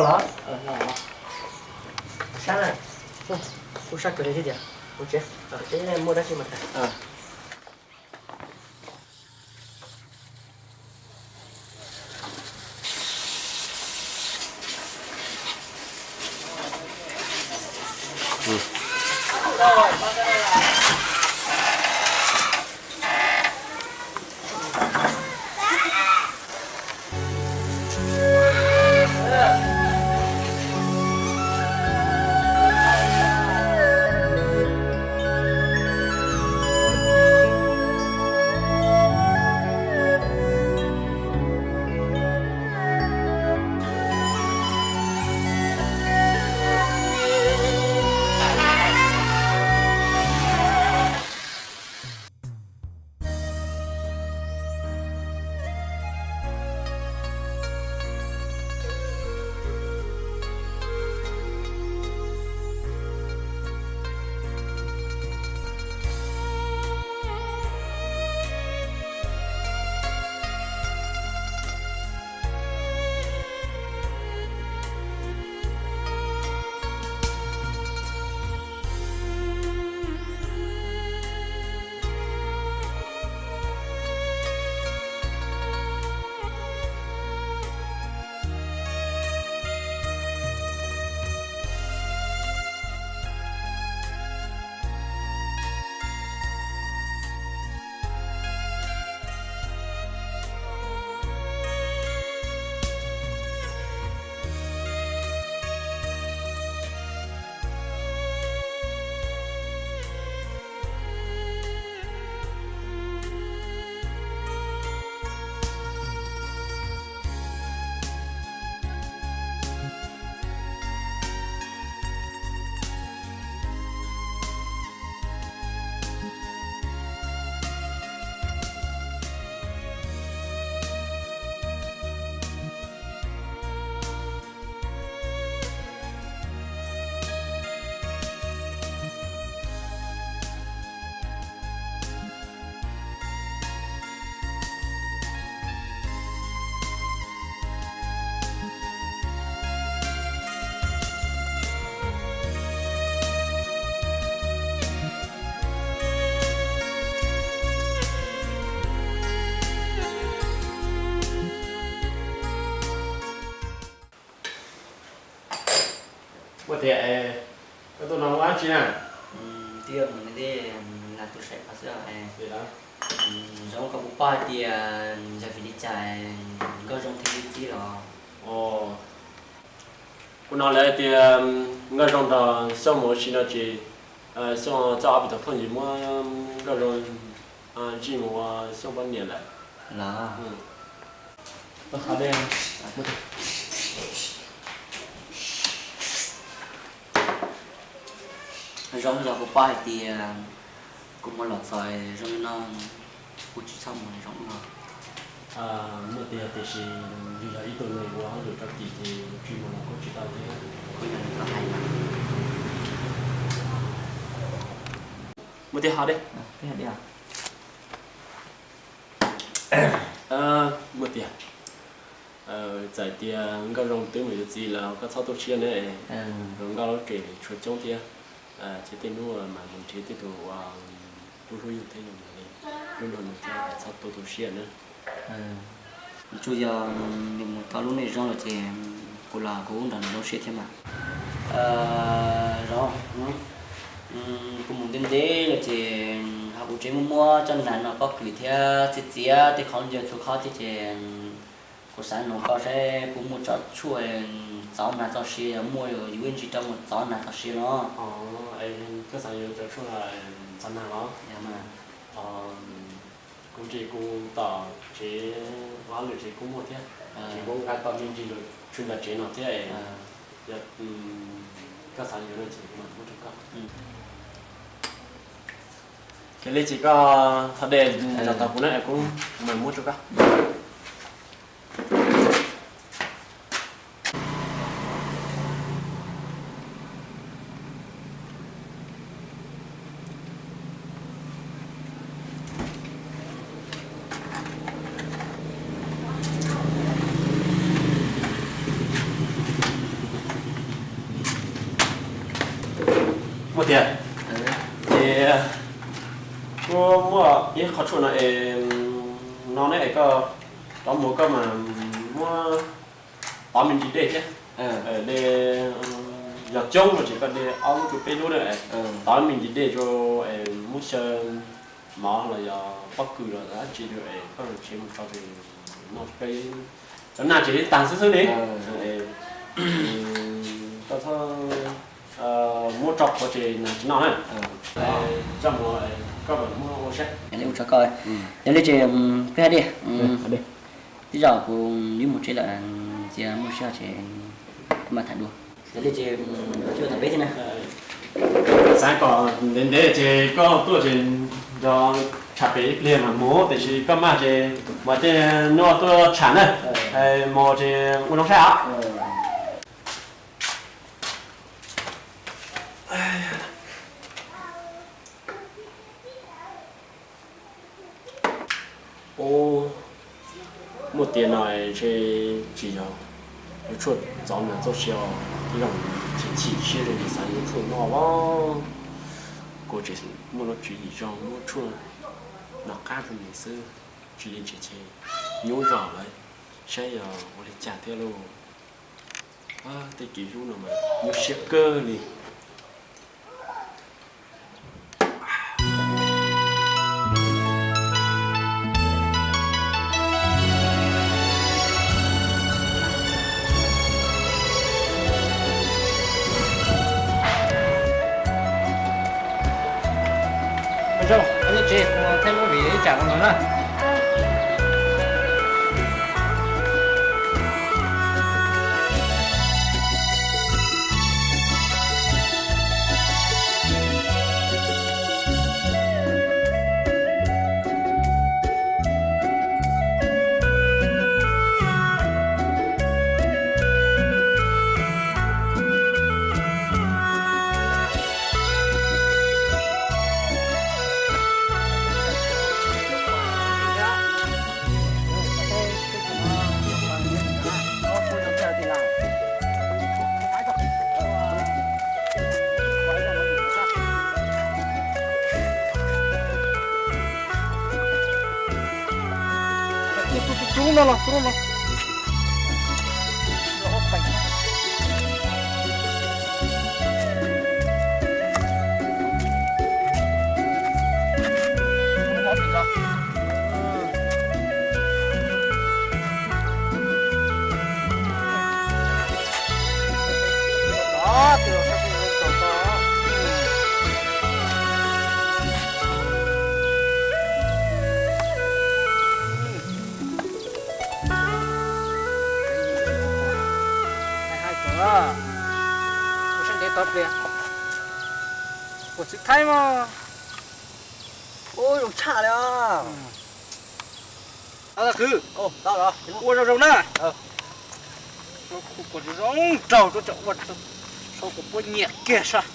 Sab na, kuj sab kawg li thiab tiag. Kuv tsev, muaj dab tsi mas tham. Ua tias koj tuaj no muaj dab tsi na? Twb yog mus nrog neb tus saib qhov xwb. Zoo koj puas paub hais tias yog vim li cas Nkauj Zoo thiaj li txib los? Kuv hnov lawv tias Nkauj Zoo nrog Xyooj mus ua si no ces Xyooj txoj ob peb tug phooj ywg muab Nkauj Zoo zij mus ua Xyooj poj niam lawm. Los, Zoo, yog kuv paub hais tias kuv mus los txog zoo li no, kuv tsis txhob mus Zoo no. Muaj tiag, tiam sis yus yog ib tug neeg ua hauj lwm tso kis ces tsis mus los kuj tsis tau thiab. Kuv yog li koj hais mas. Muaj tiag, ho deb. Muaj tiag, txawm tias Nkauj Zoo twb mus yuav txiv lawm koj txhob tu siab ne. Zoo nkauj lub tsev tshuav coob thiab, ces tej hnub mas mus nrhiav tej tus uas hlub hlub yus thiab yus li, hlub nrog nws thiab, txhob tu tu siab na. Tsuas yog nws mus tau lub neej zoo lawm ces kuv los kuv nrog nws zoo siab thiab mas. Zoo, kuv mus ntev ntev lawm ces ho kuv tseem muaj muab cov nas no pob kws thiab txiav txiav tej qhov ncauj txhua qhov thiab ces kuv xav nug koj seb puas muaj tsob tshuaj txov nas txoj sia, yog muaj yus ib ntsis rov mus txov nas txoj sia no. Koj xav yuav cov tshuaj txov nas los? Kuv nrhiav kuv tom tsev ua hauj lwm tsev kuj muaj thiab, ces kuv nqa tau me ntsis tshuaj ntawm tsev no thiab. Yog koj xav yuav no ces kuv mam muab rau koj. Ces li ces koj ho dej zov tau kuv na, kuv mam muab rau koj. Ua tiag, ces kuv muaj ib qho tshuaj no es, no ne es koj rov mus koj mas muab tov me ntsis dej thiab. De yog coob no ces koj de ob lub rau peb lub na, tov me ntsis dej rau, muab xyaw mov los yog pob kws los dab tsi rau es koj tsev mus tso ces no peb cov nag ces tag xwb xwb li. Koj txhob muab tso qhuav ces nag tsis noj na. Coj mus koj mam muab ua saib. Yog li ces peb hais tias, twb zaum kuv yuav mus tsev lawm, cia muaj sij hawm ces mam tham dua. Yog li ces tso tau peb thiab na. Xav kom ntev ntev ces koj tuaj ces nrog tsham pem ib pliag mas mus, tiam sis koj maj ces mas tej no tuaj tsham na. Mus ces ua zoo saib os. Ub, muaj tias no ntshe tsis yog yuav tshuaj txov nws txoj sia os, tib zoo chim chim siab rau nws xav yuav tshuaj noj los. Kuv tseem muaj lub tswv yim zoo muab tshuaj no qab rau nws xwb, tsis li ntshe nyuaj zog lawm, saib yog ua li cas thiab lauj. Tej kev hlub no mas nyuaj siab kawg li. Zoo, nyob tsev kuv mus thaij lub vim ib tsam no na. Tus no los, tus no los. Ua sab ntev tod pliag. Ua xwb thaib mas. Ua zoo tshaj li os. Tau tag kwv. Ua zoo zoo na. Ua zoo zoo raug rau cov ua sau kuv puab nyiam kiag sas.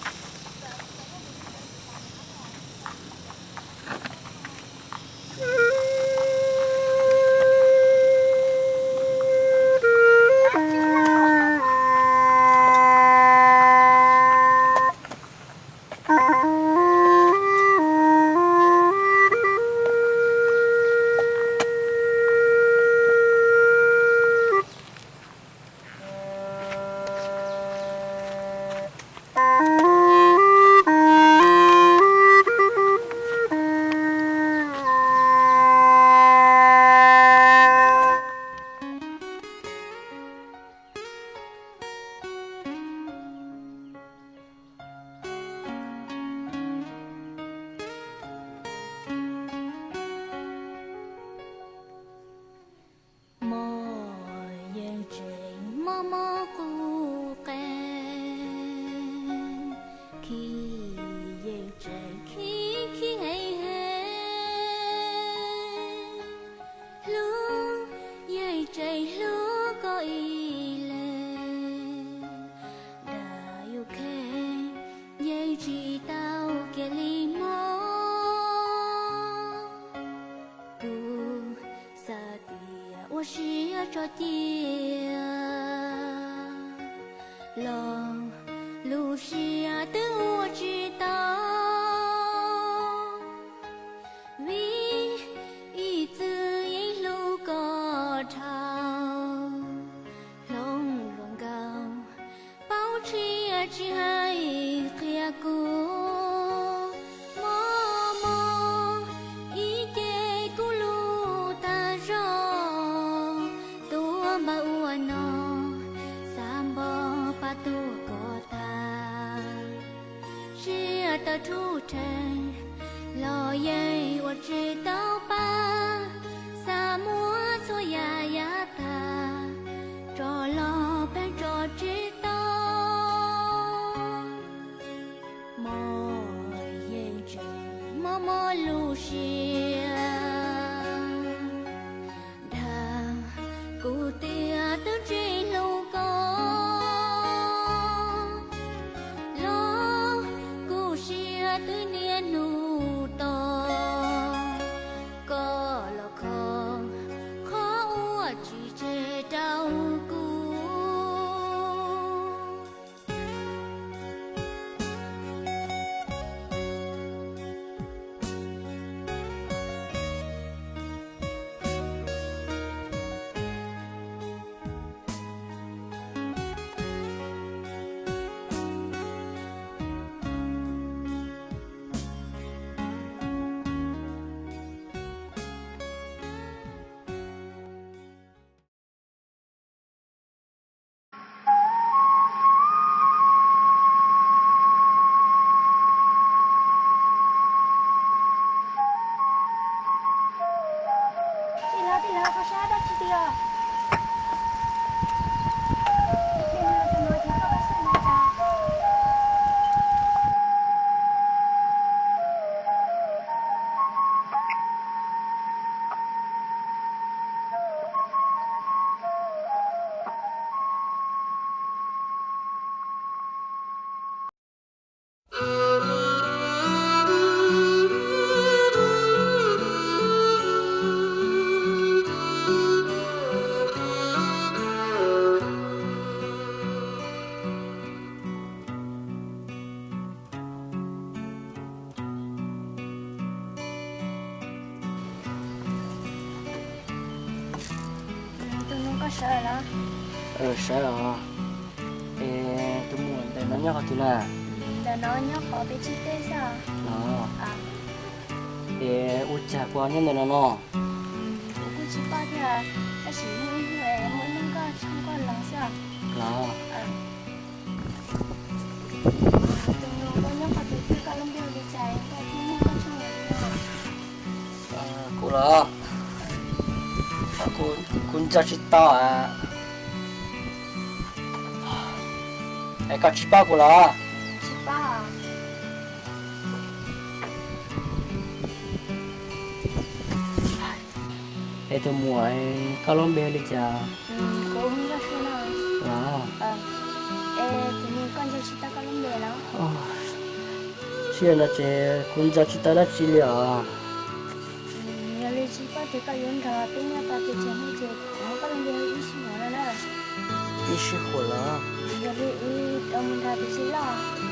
Mob yeej tseem mob mob qub qe, khi yeej tseem khi khi heev heev. Hlub yeej tseem hlub koj ib leeg, dag yus kheej yeej tsis tau kiag li mob. Kuv xav tias ua siab tso cia los lub siab twb ua tsis Tsis hais qhia kuv, mob mob ib ce kuv lub tag zog, tuaj npawg ua no, xav npog pab tuaj kov tag. Siab tawv rhuj rheev los yeej ua tsis tau pab, xav muab txhua yam yav tag tso los pheej tso tsis tau. Mob yeej tseem mob mob lub siab, dag kuv tias twb tsis hlub koj, los kuv siab twb niaj hnub tos, koj los kho qhov uas tsis tseg rau kuv. Tij laug, tij laug, koj saib dab tsi tiag? Tus nus, koj sawv los? Sawv os. Es tus muam ntawm no nyob qhov twg na? Ntawm no nyob qhov peb tsev teb xwb. Los, es ua cas koj nyob ntawm no no? Kuv kuj tsis paub thiab, tab sis muaj ib hnub, muaj ib hnub nkauj tshooj koj los xwb. Los, tus nus, koj nyob qhov twg thiab koj lub npe hu li cas, koj thiaj muaj nkauj tshooj li no? Kuv los, kuv nco tsis tau. Es koj tsis paub kuv los? Tsis paub. Es tus muam, koj lub npe hu li cas? Kuv hu Nkauj Sua no. Los, es tus nus, koj nco tsis tau koj lub npe los? Tsis yog no ces kuv nco tsis tau dab tsi li os. Yog li tsis paub tias koj yuav nrog peb nyob tau pes tsawg hnub ces kuv muab koj lub npe hu Ib Sij Huam no na. Ib Sij Huam los? Yog li wb rov mus nrog peb sib loj.